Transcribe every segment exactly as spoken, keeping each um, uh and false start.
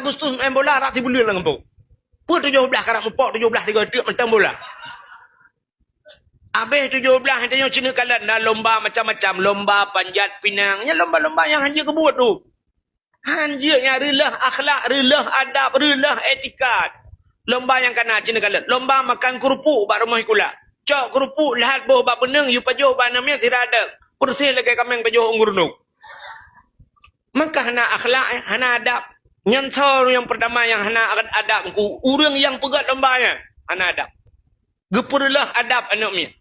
Agustus main bola rot sibuleuen lam gampông. Peue tujoh blaih karab mupok, tujoh blaih sigoe teuk mantong bola. Abéh tujoh blaih, tanyoe cit neukalon na lomba macam-macam, lomba panjat pinang. Nyan lomba-lomba nyang hanjeuet keubuet tu. Hanjeuet nyang reuloh akhlak, reuloh adab, reuloh etika. Lomba nyang kana cit neukalon. Lomba makan keurupuk bak rumoh sikula. Cok keurupuk lheuh boh bak beuneung, yue pajoh bak aneuk miet sira deuek. Peureséh lagèe kaméng pajoh u geurundong. Maka hana akhlak, eh, hana adab. Nyan soe nyang peurtama nyang hana ad-, adab, ureueng nyang peugöt lomba nyan hana adab. Geupeureuloh adab aneuk miet.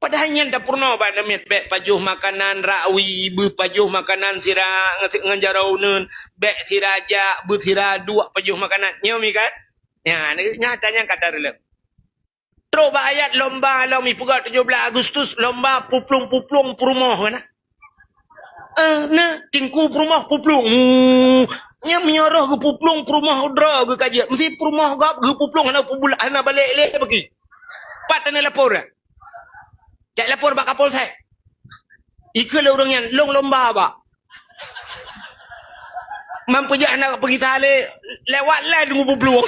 Padahai nyan tapeurunoe bak aneuk miet, bèk pajoh makanan rakwi, beuh pajoh makanan sira ngon, ngon jaroe uneuen, bèk sira jak, beuh sira duek pajoh makanan. Nyoe mi kan? Nyan, nyata nyan ka tareuleuh. Trok bak ayat lomba lom ipeugah tujoh blaih Agustus, lomba puplueng-puplueng peurumoh kan? Eh, na, teungku peurumoh puplueng. Hmm, nyan meunyoe roh geupuplueng peurumoh droe geukaji. Meusti peurumoh gob geupuplueng hana pubul-, hana balek lé bagi. Pat hana lapor. Jak lapor bak Kapolsek. Ikeu lé ureueng nyan, lôn lomba bak. Man peujak hana peugisa lé, lewat lé deungon puplueng.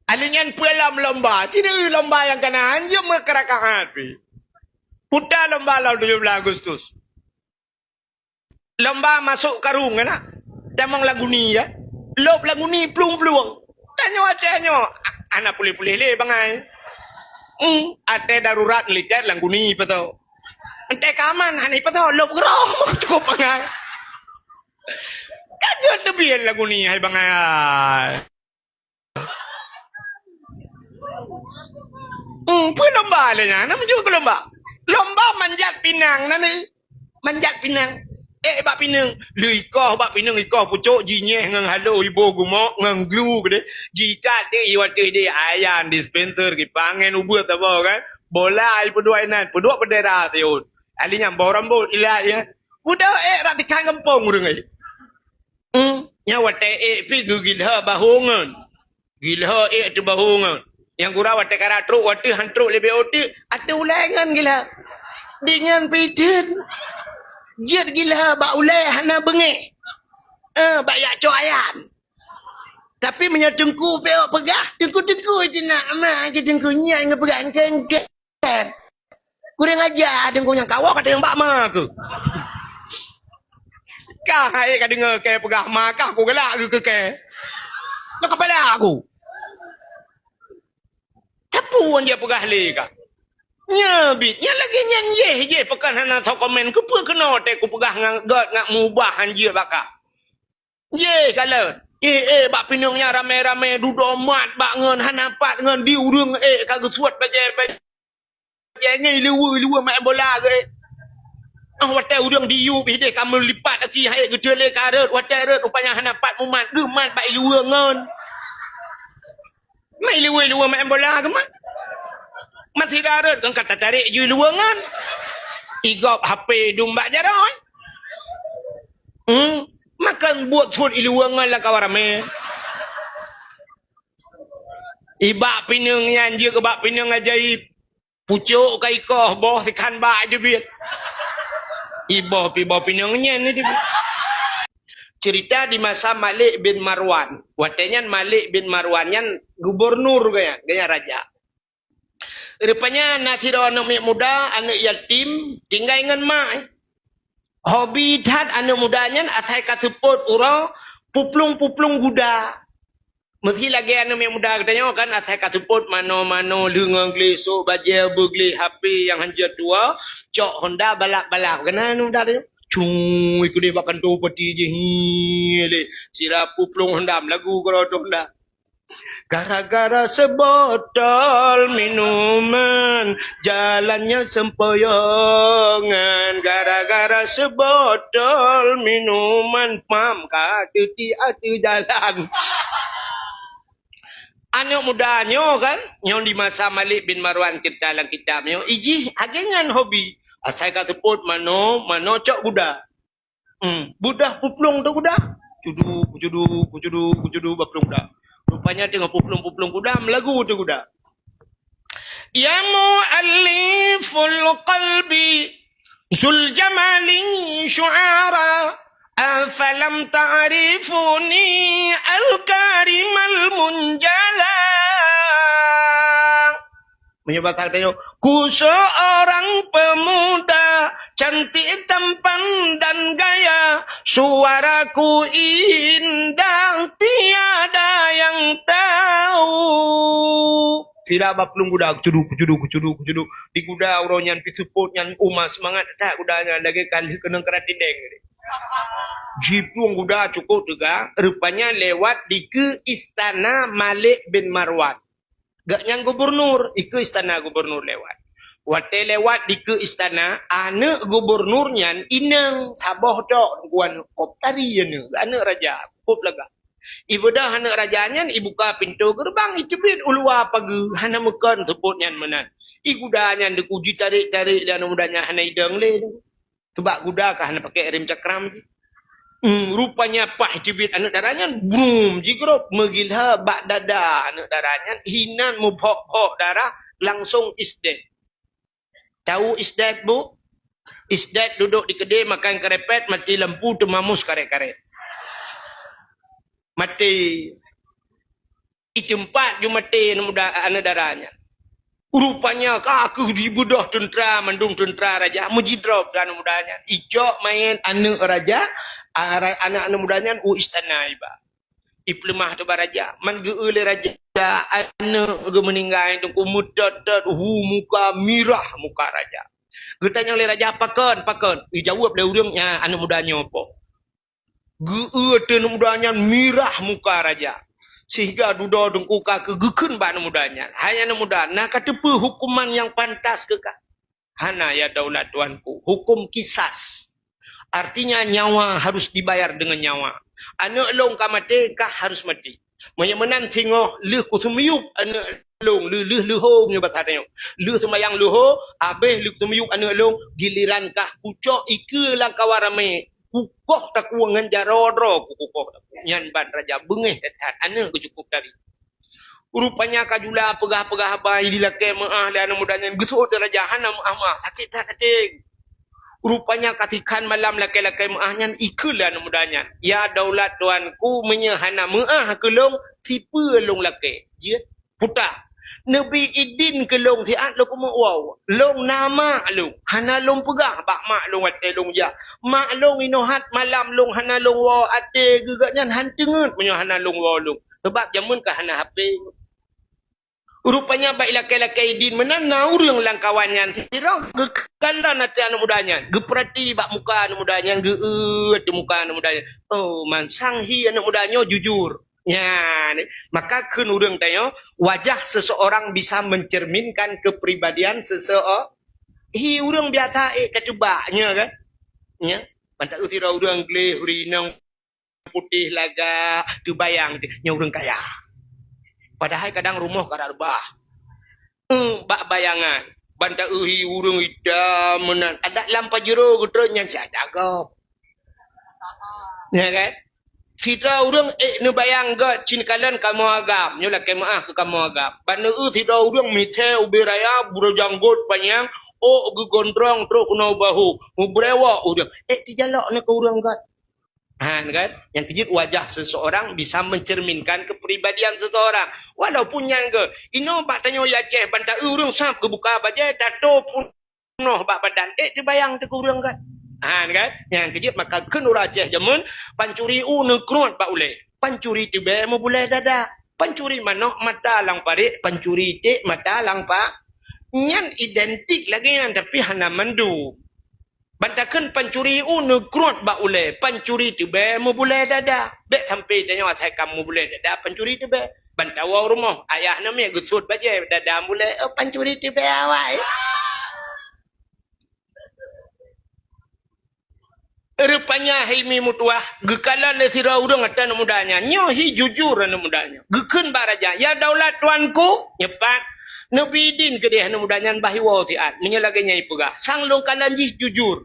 Alèh nyan peue lom lomba? Cit lomba nyang kana hanjeuet meukeurakahan pih. Puta lomba lom tujoh blaih Agustus. Lomba masôk karông, kan? Tamong lam guni, ya. Lôb lam guni plueng-plueng. Tanyoe Aceh nyoe, a-, hana puléh-puléh lé bangai. Hmm, watèe darurat meulitet lam guni ipasoe. Watèe ka aman hana ipasoe, lôb geurong cukup bangai. Ka jeuet teubiet lam guni hai bangai. Hmm, peue lomba lé nyan? Na meujeuet keu lomba. Lomba manjat pinang na ni. Manjat pinang. Ék bak pineung. Lheuh ikoh bak pineung, ikoh pucôk, jinyéh ngon halo, iboh gumok ngon glu keudéh. Jiikat deh, iwateueh deh, ayan, dispenser, kipangen, ubeut saboh kan. Bola ipeuduek inan, peuduek beundera siôn. Alèh nyan boh rambôt ilat ya. Udah ék rot tikang gampông ureueng ai. Hmm, nyan watèe ék pih geugilha bahô ngon. Gilha ék ateueh bahô ngon. Nyang gura watèe karab trok, watèe han trok lé B O T, ateueh ulèe ngon gilha. Deungon pideuen. Jeuet gilha bak ulèe hana beungéh. Eh, bak jak cok ayam. Tapi meunyoe teungku peuet peugah, teungku-teungku itu nak ma keu teungku nyan ngon peugah engke-engke. Kurang aja, deungon nyang kawoe ka teunyang bak ma keuh. Kah hai ka deungoe kèe peugah ma kah, kugalak keuh keu kèe. Nyoe kapala aku. Tapuon jih peugah lé kah. Nyoe bit, nyan lagèe nyan yeh, yeh pakon hana soe komen. Keupeue keunoe teuh kupeugah ngon gèt ngon mubah hanjeuet bak kah. Yeh kalon. Eh, eh, bak pineung nyan ramé-ramé dudoe mat bak ngon hana pat ngon di ureueng eh ka geusuet bajèe-bajèe ngon ileue-ileue main bola geuh eh. Oh, watèe ureueng diyueb hideh ka meulipat aki hai geuteulé ka rhot, watèe rhot rupanya hana pat mumat, geumat bak ileue ngon. Mai ileue-ileue main bola geumat. Masih rhot kan ka tatarek jih ileue ngon. Igop H P dum bak jaroe. Hmm, makan buet suet ileue ngon lam kawan ramé. Ibak pineung nyan jeuet keu bak pineung ajaib. Pucôk ka ikoh, boh sikhan bak teubiet. Iboh pi boh pineung nyan teubiet. Cerita di masa Malik bin Marwan. Watèe nyan Malik bin Marwan nyan gubernur geuh nyan, geuh nyan raja. Rupanya na sidroe aneuk miet muda, aneuk yatim, tinggai ngon mak. Hobi that aneuk muda nyan asai ka seupôt uroe puplueng-puplueng guda. Meusi lagèe aneuk miet muda geutanyoe kan asai ka seupôt mano-mano, leungeung gleh, sôk bajèe beugleh, H P nyang hanjeuet tuwoe, cok Honda balap-balap. Keunan aneuk muda teuh. Cung, ikut dia bak kantô peuti jih, hi, lé. Sira puplueng Honda, meulagu keudroe Honda. Gara-gara sebotol minuman, jalannya sempoyongan. Gara-gara sebotol minuman, pam ka teuti ateueh jalan. Aneuk muda nyoe kan, nyoe di masa Malik bin Marwan cerita lam kitab nyoe, ijih lagèe nyan hobi. Asai ka seupôt mano, mano cok guda. Hmm, budah puplueng teuh guda. Cudu, cudu, cudu, cudu bak puplueng guda. Rupanya teungoh puplueng-puplueng guda, meulagu teuh guda. Ya mu'alliful qalbi, Zul jamali syu'ara, afalam ta'rifuni al-karimal munjala. Meunyoe basa geutanyoe, ku seorang pemuda cantik tampan dan gaya, suaraku indah tiada yang tahu. Sira bak plueng guda, kucudu, kucudu, kucudu, kucudu. Di guda uroe nyan, pih seupôt nyan uma seumangat that guda nyan, lagèe ka lheueh keunong keuratindeng. Jiplueng guda cukôp teuga, rupanya lewat dikeue istana Malik bin Marwan. Gobnyan gubunur, dikeue istana gubunur lewat. Watèe lewat dikeue istana, aneuk gubunur nyan inong saboh tok, guwan kop tari aneuk, aneuk raja, kop lagak. Ibeudôh aneuk raja nyan, ibuka pintoe geureubang, iteubiet u luwa pageue, hana meukon seupôt nyan meunan. Iguda nyan deuh, jitarek-tarek lé aneuk muda nyan, hana idong lé. Sabab guda ka hana pakèk rem cakram. Hmm, rupanya paih teubiet aneuk dara nyan, brum, jigrob, meugila bak dada aneuk dara nyan, hinan mubhok-bhok darah, langsong is dead. Tahu is dead, Bu? Is dead dudoe di keudè makan karepet, maté lampu, teumamus karét-karét. Maté. Di teumpat ju maté aneuk muda, aneuk dara nyan. Rupanya ka kheueh jibeudôh teuntra, mandum teuntra raja, meujidrob aneuk muda nyan. Icok manyèt aneuk raja, a, ra-, aneuk, aneuk muda nyan u istana iba. Ipeuleumah teuh bak raja, man geu-eu lé raja aneuk geuh meuninggai, teungku meutot-tot, hu muka, mirah muka raja. Geutanyong lé raja, "Pakon, pakon?" Ijaweueb lé ureueng nyan, "Aneuk muda nyoe po." Geu-eu aneuk muda nyan mirah muka raja. Sehingga dudoe teungku ka kheueh geukheun bak aneuk muda nyan, "Hai aneuk muda, na kateupeue hukuman nyang pantas keu kah?" "Hana, ya daulat tuanku, hukum kisas. Artinya nyawa harus dibayar dengan nyawa. Aneuk lôn ka maté, kah harus maté. Meunyoe meunan singoh lheueh kuseumiyueb aneuk lôn, lheueh, lheueh leuho meunyoe basa tanyoe. Lheueh seumayang leuho, habéh lheueh kuseumiyueb aneuk lôn, giliran kah kucok ikeue lam kawan ramé, kukoh takue ngon jaroe droe, kukoh takue." Nyan ban raja beungéh that-that, aneuk geuh cukôp tari. Rupanya ka jula peugah-peugah haba dilakèe meu'ah lé aneuk muda nyan, geuseuôt lé raja, hana meu'ah-meu'ah, sakét that até. Rupanya ka sikhan malam lakèe-lakèe meu'ah nyan, ikheun lé aneuk muda nyan, "Ya daulat tuanku, meunyoe hana meu'ah keu lôn, sipeue lôn lakèe?" Jeuet. Puta. Neubi idin keu lôn siat lôn keumeung woe. Lôn na mak lôn. Hana lôn peugah bak mak lôn watèe lôn jak. Mak lôn inoe that malam lôn hana lôn woe, até geuh gobnyan han teungeut meunyoe hana lôn woe lôn. Sabab jameun ka hana H P. Rupanya bak ilakèe-lakèe idin meunan na ureueng lam kawan nyan sidroe geukalon até aneuk muda nyan. Geupeurati bak muka aneuk muda nyan, geu-eu teuh muka aneuk muda nyan. Oh, mansang hi aneuk muda nyoe jujur. Nyan, maka kheun ureueng tanyoe, wajah seseorang bisa mencerminkan kepribadian seseo-, hi ureueng biasa ék ka cuba, nya kan? Nya, mantap sidroe ureueng gleh, ureueng inong putéh lagak, teubayang teuh, nyoe ureueng kaya. Padahai kadang rumoh ka reubah. Hmm, bak bayangan. Ban taeu hi ureueng itam meunan. Adak lam pajero geutrön nyan siat cakep. Ya kan? Sidroe ureueng ék neubayang gèt, cit neukalon kamoe agam, nyoe lakèe meu'ah keu kamoe agam. Ban neueu sidroe ureueng misé ubé raya, beurajanggot panyang, ôk geugontrong trok keunoe bahu, meubrewok ureueng. Ék teujalok neuh keu ureueng gèt. Ha, kan? Nyang keujeuet wajah seseorang bisa mencerminkan kepribadian seseorang. Walaupun nyan gèt, inoe bak tanyoe Aceh ban taeu ureueng sab geubuka bajèe, tato peunoh bak badan, ék teubayang teuh keu ureueng gèt. Ha, kan? Nyang keujeuet maka kheun ureueng Aceh jameun, pancuri u neukruet bak ulèe, pancuri teubèe meubulèe dada, pancuri manok mata lam parék, pancuri iték mata lam pa-, nyan identik lagèe nyan, tapi hana mandum. Ban takheun pancuri u neukruet bak ulèe, pancuri teubèe meubulèe dada. Bèk sampai tanyoe asai ka meubulèe dada pancuri teubèe. Ban tawoe rumoh, ayah namiet geusuet bajèe dada meubulèe, "Oh, pancuri teubèe awai." Rupanya hai mi meutuwah, geukalon lé sidroe ureueng ata aneuk muda nyan. Nyoe hi jujur aneuk muda nyan. Geukheun bak raja, "Ya daulat tuanku," nyepat, "neubi idin keudeh aneuk muda nyan bah iwoe siat, meunyoe lagèe nyan ipeugah. Sang lôn kalon jih jujur."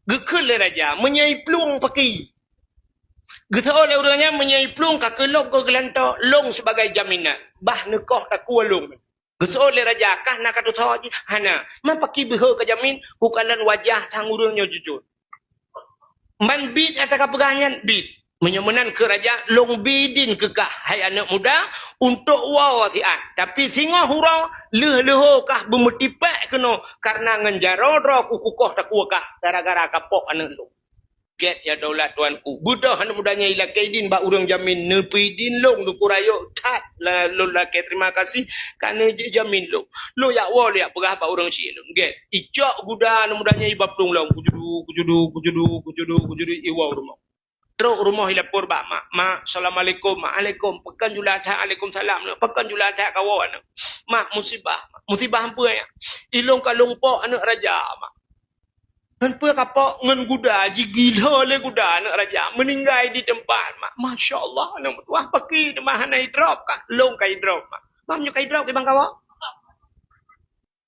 Geukheun lé raja, "Meunyoe iplueng paki." Geuseuôt lé ureueng nyan, "Meunyoe iplueng ka keuh lôn keu geulantoe, lôn sibagai jaminan. Bah neukoh takue lôn." Geuseuôt lé raja, "Kah na ka tutoe jih?" "Hana." "Man pakri beuhe ka jamin?" "Kukalon wajah sang ureuëng nyoe jujur." "Man bit ata ka peugah nyan?" "Bit." "Meunyoe meunan," kheun raja, "lôn bi idin keu kah, hai aneuëk muda, untôk woe siat. Tapi singoh uroe lheueh leuho kah beumeutipék keunoe, kareuna ngon jaroe droe kukukoh takue kah gara-gara kapok aneuëk lôn." "Gét ya daulat tuanku." Beudôh aneuëk muda nyan ilakée idin bak ureuëng jamin, "Neupeuidin lôn, Teungku Rayeuk, that la-, lôn lakée terima kasih ka neujeuet jamin lôn. Lôn jak woe lôn jak peugah bak ureuëng syiek lôn." Gét. Icok guda aneuëk muda nyan iba plueng lom, kujudu, kujudu, kujudu, kujudu, kujudu, iwoe u rumoh. Trok u rumoh ilapor bak mak, "Mak, assalamualaikum." "Mak, alaikum." "Pakon jula that?" "Alaikumsalam." "Pakon jula that kawoe aneuëk?" "Mak, musibah." "Musibah peue nyan?" "Ilôn ka lôn pok aneuëk raja, Mak." "Ngon peue kapok?" "Ngon guda, jigilo lé guda aneuëk raja, meuninggai di teumpat, Mak." "Masya Allah, aneuëk meutuah, pakri teuma hana idrop kah?" "Lôn ka idrop, Mak." "Mak, meunyoe ka idrop, kiban kawoe?"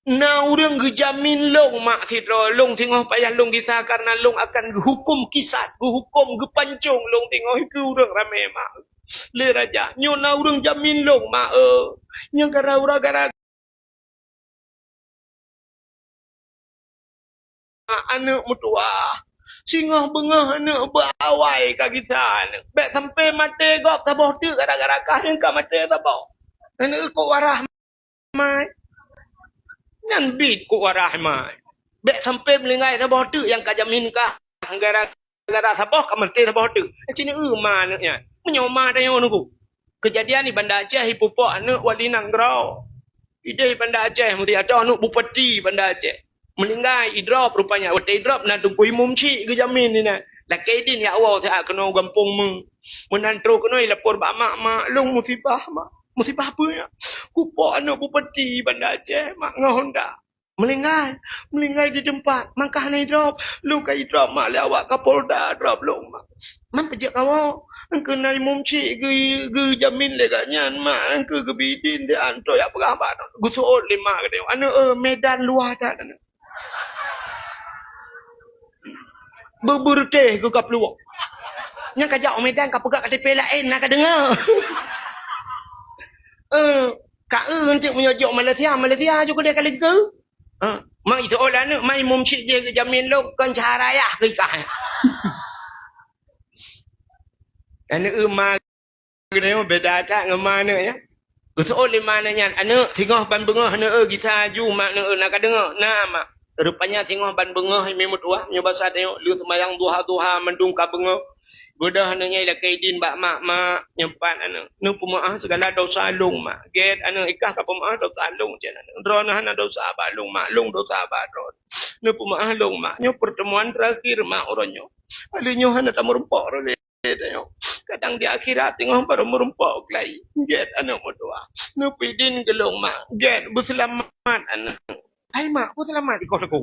"Na ureuëng geujamin lôn, Mak, sidroe. Lôn singoh payah lôn gisa kareuna lôn akan geuhuköm kisas, geuhuköm geupancong lôn singoh keu ureuëng ramé, Mak." Lé raja, "Nyoe na ureuëng jamin lôn, Mak, eh. Nyang gara-gara aneuëk meutuah. Singoh beungoh aneuëk beuawai ka gisa aneuëk. Bék sampoe maté gob saboh teuk gara-gara kah nyang ka maté saboh." "Aneuëk kok warah, Mai?" "Nyan bit kok warah, Mai. Bék sampoe meuninggai saboh teuk nyang ka jamin kah gara-gara saboh ka maté saboh teuk." "Sineuk ma aneuëk nyan. Meunyoe ma tanyoe nunggu." Keujadian di Banda Aceh, ipupok aneuëk wali nanggroe. Ideh Banda Aceh, meuti atau aneuëk bupati Banda Aceh. Meuninggai, idrop rupanya. Watée idrop, na Teungku Imum Chik geujamin inan. Lakée idin jak woe siat keunoe gampông meu. Meunan trok keunoe ilapor bak mak, "Mak, lôn musibah, Mak." "Musibah peue nyan?" "Kupok aneuëk bupati Banda Aceh, Mak, ngon honda. Meuninggai, meuninggai di teumpat. Man kah na idrop?" "Lôn ka idrop, Mak, lé awak Kapolda drop lôn, Mak." "Man peujeuet kawoe?" "Keuhai Imum Chik geu-, geujamin lé gobnyan, Mak, keu geubi idin siat, trok jak peugah bak." Geuseuôt lé mak geutanyoe, "Aneuëk, eh, Medan luwah that aneuëk. Beubeureutéh keu kaplueng. Nyang ka jak u Medan ka peugah K T P laén, na ka deungoe." "Eh, ka eu, eunteuk meunyoe jok Malaysia, Malaysia ju keudeh ka lingkeu." "Eh, mak, iseuôt lé aneuëk, mak, Imum Chik jih geujamin lôn kon cara yah keu ikah." Aneuëk ma geutanyoe beda that ngon ma aneuëk nyan. Geuseuôt lé ma aneuëk nyan, "Aneuëk, singoh ban beungoh aneuëk, eh, gisa aju mak aneuëk, eh, na ka deungoe?" "Na, Mak." Rupanya singoh ban beungoh imé meutuah, nyoe basa tanyoe, lheueh seumayang duha-duha mandum ka beungoh. Beudôh aneuëk nyan ilakée idin bak mak, "Mak, nyoe pat aneuëk, neupeumeuáh sigala dosa lôn, Mak." "Gét aneuëk, ikah ka peumeuáh dosa lôn, cit aneuëk. Droeneueh hana dosa bak lôn, Mak, lôn dosa bak droeneueh. Neupeumeuáh lôn, Mak. Nyoe peurtemuan terakhir, Mak, uroe nyoe. Alèh nyoe hana tameurumpok droeneueh lé tanyoe. Kadang di akhirat teungoh barô meurumpok lagi." "Gét aneuëk meutuah. Neupeuidin keu lôn, Mak." "Gét, beuseulamat aneuëk." "Hai mak, peue seulamat?" "Ikoh teungku."